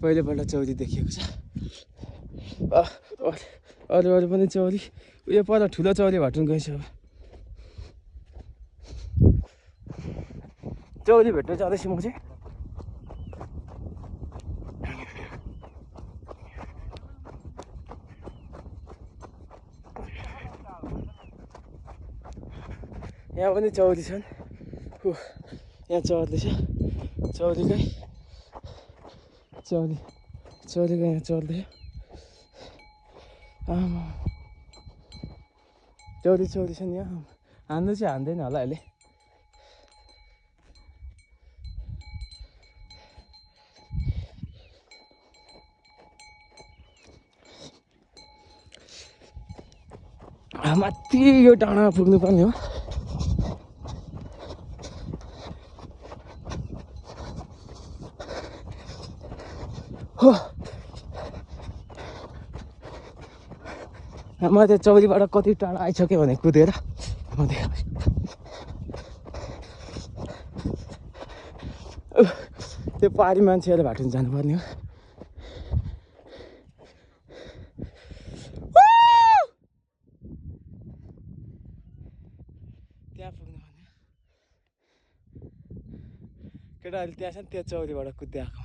पहिलोपल्ट चौरी देखिएको छ। अरू अरू पनि चौरी उयो पर ठुलो चौरी भटुन गएछ। अब चौरी भेट्न जाँदैछु म चाहिँ। यहाँ पनि चौरी छन्। यहाँ चढ्दैछ चौरीकै यहाँ चढ्दैछ। चौरी छन् यहाँ। हान्नु चाहिँ हान्दैन होला अहिले। माथि यो डाँडामा पुग्नु पर्ने हो। म त्यो चौरीबाट कति टाढा आइसक्यो भने कुदेर म त्यो पारी मान्छेहरू भाटुन जानुपर्ने हो। त्यहाँ पुग्नु पर्ने केटाहरूले त्यहाँ छ नि त्यो चौरीबाट कुद्दै आएको।